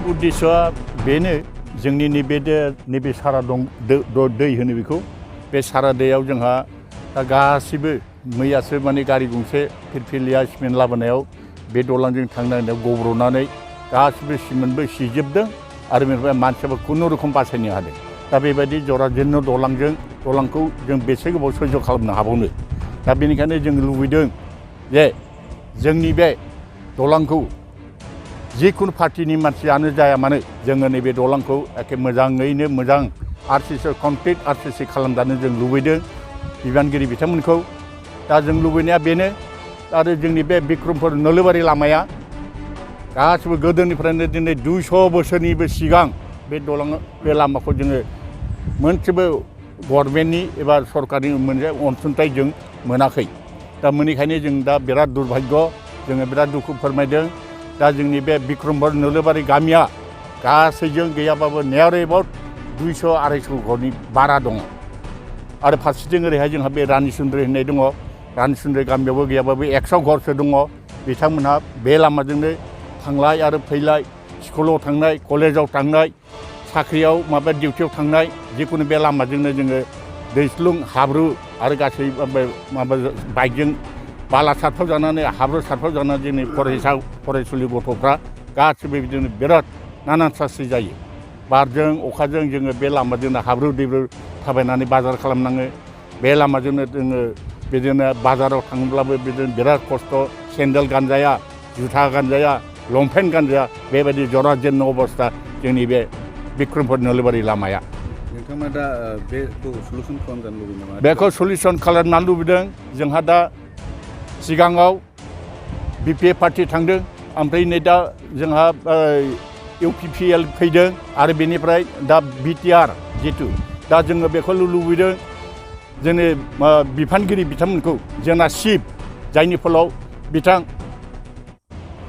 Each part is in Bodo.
उद्देश्यआ बेनो जोंनि नैबे सारा दं दै होनो बेखौ बे सारा दैयाव जोंहा दा गासिबो मैयासो माने गारि गंसे फिरफिलिया सिमेन्ट लाबोनायाव बे दलांजों थांनायाव गब्र'नानै गासिबो सिमेन्टबो सिजोबदों आरो बेनिफ्राय मानसियाबो खुनुरुखुम बासायनो हादों। दा बेबायदि जराजेन्न दलांखौ जों बेसे गोबाव सैज' खालामनो हाबावनो। दा बेनिखायनो जों लुबैदों जे जोंनि बे दलांखौ जिखुनु पार्टिनि मानसियानो जाया मानो जोङो नैबे दलांखौ एखे मोजाङैनो मोजां आरसिसि कमप्लिट आरसिसि खालामजानो जों लुबैदों बिबानगिरि बिथांमोनखौ। दा जों लुबैनाया बेनो आरो जोंनि बे बिक्रमपुर नोलोबारि लामाया गासिबो गोदोनिफ्रायनो दिनै 200 बोसोरनिबो सिगां बे लामाखौ जोङो मोनसेबो गभर्नमेन्टनि एबा सरकारनि मोनसे अनसुंथाइ जों मोनाखै। दा मोनिखायनो जों दा बिराद दुर्भाग्य जोङो बिराद दुखु फोरमायदों। दा जोंनि बे बिक्रमपुर नोलोबारि गामिया गासैजों गैयाबाबो नियार एबाउट 200-250 घरनि बारा दङ आरो फारसेथिं ओरैहाय जोंहा बे रानिसुन्द्रि होननाय दङ। रानिसुन्द्रि गामियावबो गैयाबाबो 100 घरसो दङ। बिथांमोनहा बे लामाजोंनो थांलाय आरो फैलाय स्कुलाव थांनाय कलेजाव थांनाय साख्रियाव माबा डिउटियाव थांनाय जिखुनु बे लामाजोंनो जोङो दैस्लुं हाब्रु आरो गासै माबा बाइकजों बाला सारफाव जानानै हाब्रु सारफाव जानानै जोंनि फरायसुलि गथ'फ्रा गासिबो बिदिनो बिराद नानान सास्रि जायो। बारजों अखाजों जोङो बे लामाजोंनो हाब्रु दैब्रु थाबायनानै बाजार खालामनाङो। बे लामाजोंनो जोङो बिदिनो बाजाराव थाङोब्लाबो बिदिनो बिराद खस्थ'। सेन्देल गानजाया, जुथा गानजाया, लंपेन्ट गानजाया बेबायदि जराजेन्न अबस्था जोंनि बे बिक्रमपुर नोलोबारि लामाया। नोंथाङा दा बेखौ सलुसन खालामजानो लुबैदों नामा? बेखौ सलिउसन खालामनो लुबैदों। जोंहा दा सिगाङाव BPF पार्टि थांदों ओमफ्राय नै दा जोंहा UPPL फैदों आरो बेनिफ्राय दा BTR जितु दा जोङो बेखौ लुबैदों जोंनि बिफानगिरि बिथांमोनखौ जोंना चिफ जायनि फलाव बिथां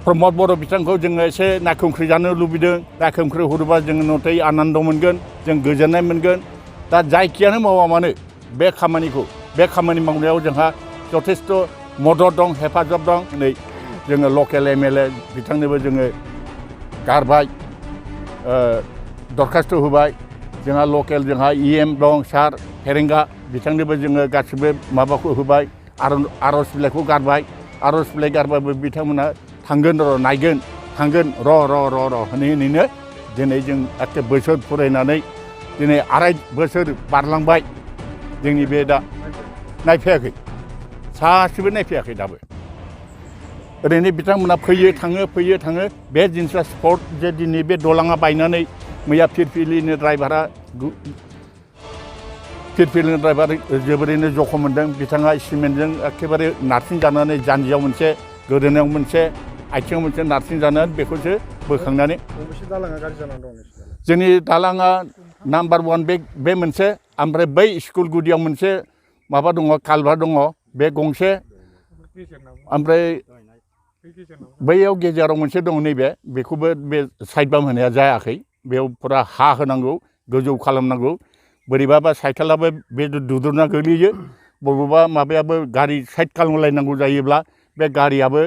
प्रमद बर' बिथांखौ जोङो एसे नायखंख्रि जानो लुबैदों। नायखंख्रि हरोबा जोङो नथै आनन्द मोनगोन, जों गोजोननाय मोनगोन। दा जायखियानो मावा मानो बे खामानि मावनायाव जोंहा जथेस्थ' मदद दं, हेफाजाब दं। नै जोङो लकेल MLA बिथांनोबो जोङो गारबाय, दरखास्त होबाय। जोंहा लकेल EM दं सार फेरेंगा बिथांनोबो जोङो गासिबो माबाखौ होबाय, आर'ज बिलाइखौ गारबाय। आर'ज बिलाइ गारबाबो बिथांमोना थांगोन र' नायगोन, थांगोन र' होनैनो दिनै जों एखे बोसोर फरायनानै दिनै 2.5 बोसोर बारलांबाय। जोंनि बे दा नायफैयाखै, सासेबो नायफैयाखै दाबो। ओरैनो बिथांमोना फैयो थाङो। बे जिनिसा स्पट जे दिनै बे दलाङा बायनानै मैया फिरफिलिनि ड्राइभारा जोबोरैनो जखम मोनदों। बिथाङा सिमेन्टजों एखेबारे नारसिनजानानै जानजियाव मोनसे, गोदोनायाव मोनसे, आथिङाव मोनसे नारसिनजानानै बेखौसो बोखांनानै। गंबेसे दालाङा गाज्रि जानानै दं नोंसिना? जोंनि दालाङा नाम्बार 1 बे मोनसे, ओमफ्राय बै स्कुल गुदियाव मोनसे माबा दङ, कालभार दङ बे गंसे, ओमफ्राय बैयाव गेजेराव मोनसे दङ नैबे, बेखौबो बे साइड बाम होनाया जायाखै। बेयाव फुरा हा होनांगौ, गोजौ खालामनांगौ। बोरैबाबा साइकेलाबो बे दुद्रुना गोग्लैयो, बबेबा माबायाबो गारि साइड खालामलायनांगौ जायोब्ला बे गारियाबो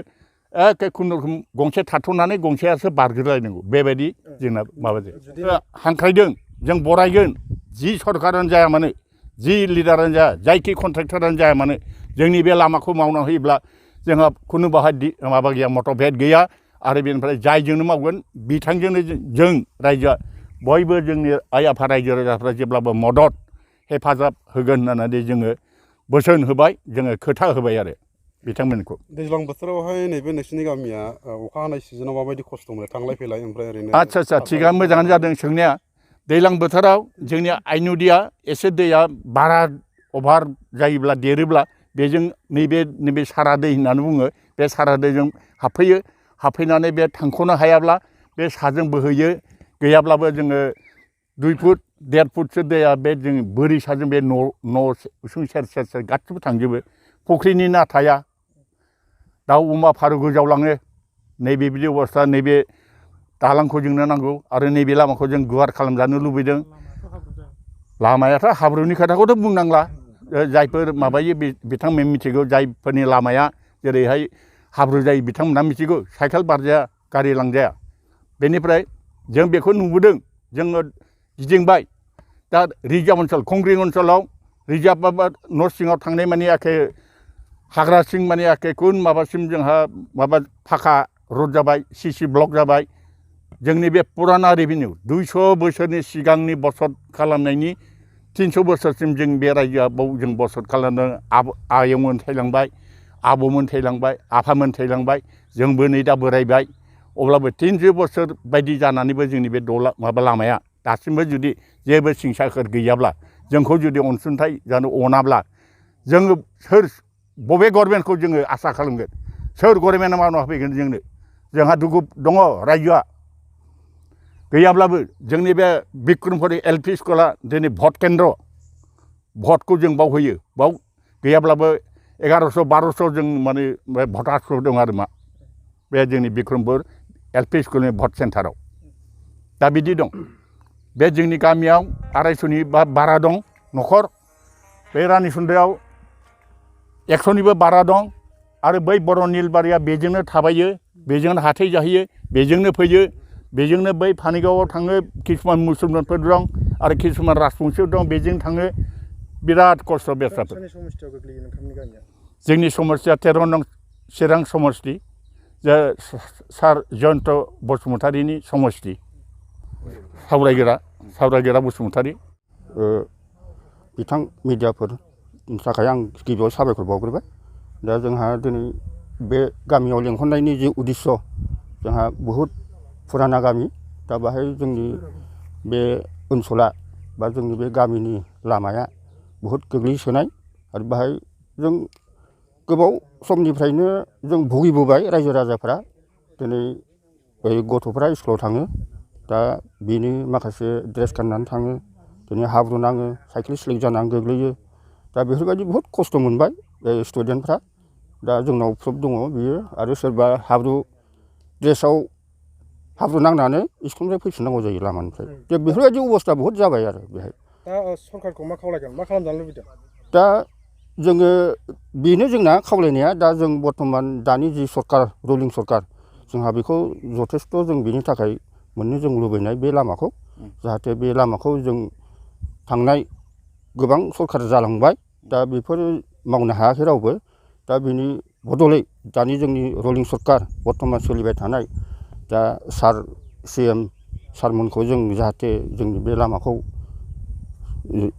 एखे खुनुरुखुम गंसे थाथ'नानै गंसेयासो बारग्रोलायनांगौ। बेबायदि जोंना माबाजों हांख्रायदों, जों बरायगोन। जि सरकारानो जाया मानो, जि लिडारानो जाया, जायखि कन्ट्रेक्टरानो जाया मानो, जोंनि बे लामाखौ मावना होयोब्ला जोंहा खुनु बाहाय माबा गैया, मतभेद गैया। आरो बेनिफ्राय जायजोंनो मावगोन बिथांजोंनो जों रायजोआ बयबो जोंनि आइ आफा रायजो राजाफ्रा जेब्लाबो मदद हेफाजाब होगोन होननानै जोङो बोसोन होबाय, जोङो खोथा होबाय आरो बिथांमोनखौ। दैज्लां बोथोरावहाय नैबे नोंसिनि गामिया अखा हानाय सिजोनाव माबायदि खस्थ' मोनो थांलाय फैलाय? ओमफ्राय ओरैनो आच्छा थिगानो मोजाङानो जादों सोंनाया। दैज्लां बोथोराव जोंनि आइ नदिया एसे दैया बारा अभार जायोब्ला देरोब्ला बेजों नैबे सारा दै होननानै बुङो, बे सारा दैजों हाबफैयो। हाबफैनानै बे थांख'नो हायाब्ला बे साजों बोहैयो। गैयाब्लाबो जोङो 2 फुट 1.5 फुटसो दैया बे जों बोरि साजों बे न' उसुं सेर गासिबो थांजोबो। फुख्रिनि ना थाया, दाउ अमा फारौ गोजावलाङो। नैबे बिदि अबस्था। नैबे दालांखौ जोंनो नांगौ आरो नैबे लामाखौ जों गुवार खालामजानो लुबैदों। लामायाथ' हाब्रुनि खोथाखौथ' बुंनांला, जायफोर माबायो बिथांमोन मिथिगौ। जायफोरनि लामाया जेरैहाय हाब्रु जायो बिथांमोनहा मिथिगौ। साइकेल बारजाया, गारि लांजाया। बेनिफ्राय जों बेखौ नुबोदों जोङो गिदिंबाय दा रिजार्भ ओनसोल कंग्रिं ओनसोलाव रिजार्भ माबा न' सिङाव थांनाय माने एखे हाग्रा सिं माने एखे कुन माबासिम जोंहा माबा फाखा रड जाबाय सिसि ब्लक जाबाय जोंनि बे पुराना रेभिनिउ 200 बोसोरनि सिगांनि बसत खालामनायनि 300 बोसोरसिम जों बे रायजोआव जों बसत खालामदों आयंमोन थैलांबाय आबौमोन थैलांबाय आफामोन थैलांबाय जोंबो नै दा बोरायबाय अब्लाबो 300 बोसोर बायदि जानानैबो जोंनि बे माबा लामाया दासिमबो जुदि जेबो सिंसाखोर गैयाब्ला जोंखौ जुदि अनसुंथाइ जानो अनाब्ला जोङो सोर बबे गभर्नमेन्टखौ जोङो आसा खालामगोन सोर गभर्नमेन्टआ मावना होफैगोन जोंनो जोंहा दुखु दङ रायजोआ गैयाब्लाबो जोंनि बे बिक्रमपुरि एलपि स्कुला दिनै भट केन्द्र भटखौ जों बाव होयो बाव गैयाब्लाबो 1100-1200 जों माने भटार्सफोर दं आरो मा बे जोंनि बिक्रमपुर एलपि स्कुलनि भट सेन्टाराव दा बिदि दं बे जोंनि गामियाव 250नि बारा दं न'खर बे रानिसुन्दायाव 100निबो बारा दं आरो बै बर' निलबारिया बेजोंनो थाबायो बेजोंनो हाथाय जाहैयो बेजोंनो फैयो बेजोंनो बै पानिगावआव थाङो किसुमान मुसलमानफोर दं आरो किसुमान राजबंशिफोर दं बेजों थाङो बिराद खस्थ' बेस्राफोर जोंनि समस्तिया 13 नं चिरां समस्ति जे सार जयन्त बसुमतारीनि समस्ति सावरायगोरा बसुमतारी बिथां मिडियाफोरनि थाखाय आं गिबियाव साबायखर बावग्रोबाय दा जोंहा दिनै बे गामियाव लेंहरनायनि जि उद्देश्य जोंहा बहुद फुराना गामि दा बाहाय जोंनि बे ओनसोला बा जोंनि बे गामिनि लामाया बहुद गोग्लैसोनाय आरो बाहाय जों गोबाव समनिफ्रायनो जों भुगिबोबाय रायजो राजाफ्रा दिनै गथ'फ्रा स्कुलाव थाङो दा बिनि माखासे ड्रेस गाननानै थाङो दिनै हाब्रु नाङो साइकेल स्लिप जानानै गोग्लैयो दा बेफोरबायदि बहुद खस्थ' मोनबाय स्टुडेन्टफ्रा दा जोंनाव प्रुफ दङ बियो आरो सोरबा हाब्रु ड्रेसाव हाब्रु नांनानै स्कुलनिफ्राय फैफिननांगौ जायो लामानिफ्राय दा बेफोरबायदि अबस्था बहुद जाबाय आरो बेहाय दा सरकारखौ मा खावलायगोन मा खालामजानो लुबैदों दा जोङो बेनो जोंना खावलायनाया दा जों बर्थमान दानि जि सरकार रुलिं सरकार जोंहा बेखौ जथेस्थ' जों बेनि थाखाय मोननो जों लुबैनाय बे लामाखौ जाहाथे बे लामाखौ जों थांनाय गोबां सरकार जालांबाय दा बेफोर मावनो हायाखै रावबो दा बिनि बदलै दानि जोंनि रुलिं सरकार बर्थमान सोलिबाय थानाय दा सार CM सारमोनखौ जों जाहाथे जोंनि बे लामाखौ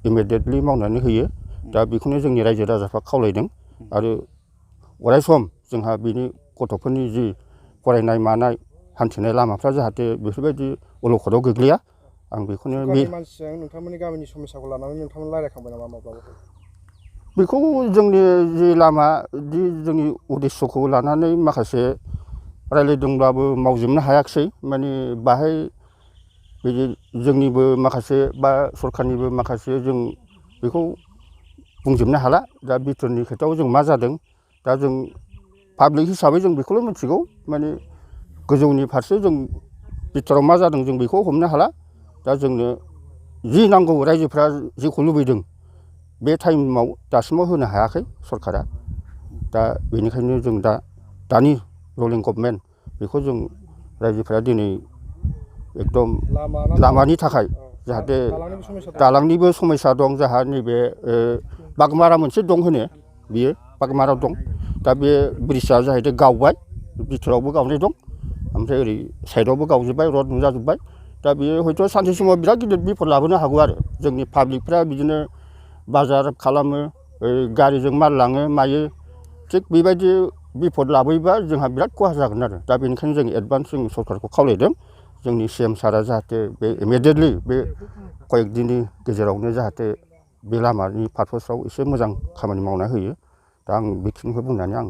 इमिडियेटलि मावनानै होयो दा बेखौनो जोंनि रायजो राजाफ्रा खावलायदों आरो अरायसम जोंहा बिनि गथ'फोरनि जि फरायनाय मानाय हान्थिनाय लामाफ्रा जाहाथे बेफोरबायदि अलखदाव गोग्लैया आं बेखौनो मानसिजों नोंथांमोननि गामिनि समस्याखौ लानानै नोंथांमोन रायलायखांबाय नामा माब्लाबाफोर बेखौ जोंनि जि लामा जोंनि उद्देश्यखौ लानानै माखासे रायलायदोंब्लाबो मावजोबनो हायाखिसै माने बाहाय बिदि जोंनिबो माखासे बा सरकारनिबो माखासे जों बेखौ बुंजोबनो हाला दा बिथोरनि खोथायाव जों मा जादों दा जों पाब्लिक हिसाबै जों बेखौल' मिथिगौ माने गोजौनि फारसे जों बिथोराव मा जादों जों बेखौ हमनो हाला दा जोंनो जि नांगौ रायजोफ्रा जेखौ लुबैदों बे टाइमाव दासिमाव होनो हायाखै सरकारा दा बेनिखायनो जों दानि रुलिं गभर्नमेन्ट बेखौ जों रायजोफ्रा दिनै एकदम लामानि थाखाय जाहाथे दालांनिबो समस्या दं जोंहा नैबे बागमारा मोनसे दं होनो बियो बागमारा दं दा बे ब्रिजआ जाहैदों गावबाय बिथोरावबो गावनाय दं ओमफ्राय ओरै साइडआवबो गावजोब्बाय रड नुजाजोब्बाय दा बेयो हयथ' सानसे समाव बिराद गिदिर बिपद लाबोनो हागौ आरो जोंनि पाब्लिकफ्रा बिदिनो बाजार खालामो गारिजों माल लाङो मायो थिग बेबायदि बिपद लाबोयोबा जोंहा बिराद खहा जागोन आरो दा बेनिखायनो जों एडभान्स जों सरकारखौ खावलायदों जोंनि CM सारा जाहाथे बे इमिडियेटलि बे कयेक दिननि गेजेरावनो जाहाथे बे लामानि पारपसाव एसे मोजां खामानि मावना होयो दा आं बेखिनिखौ बुंनानै आं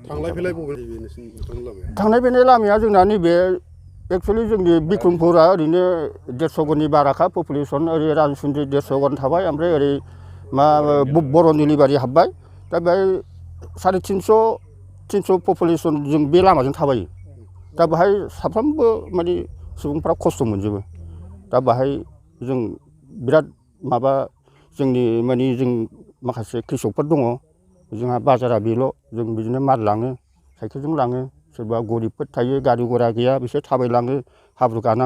थांलाय फैलाय बबे नोंथांनि लामाया थांनाय फैनाय लामाया जोंना नैबे एक्सुवेलि जोंनि बिक्रमपुरा ओरैनो 150 गननि बाराखा पपुलेसन ओरै रानसुन्द्रि 150 गन थाबाय ओमफ्राय ओरै मा बर' निलिबारि हाबबाय दा बेहाय 350 पपुलेसन जों बे लामाजों थाबायो दा बेहाय साफ्रोमबो माने सुबुंफ्रा खस्थ' मोनजोबो दा बेहाय जों बिराद माबा जोंनि माने जों माखासे कृषकफोर दङ जोंहा बाजारा बेल' जों बिदिनो माल लाङो साइकेलजों लाङो सोरबा गरिबफोर थायो गारि गरा गैया बिसोर थाबायलाङो हाब्रु गानां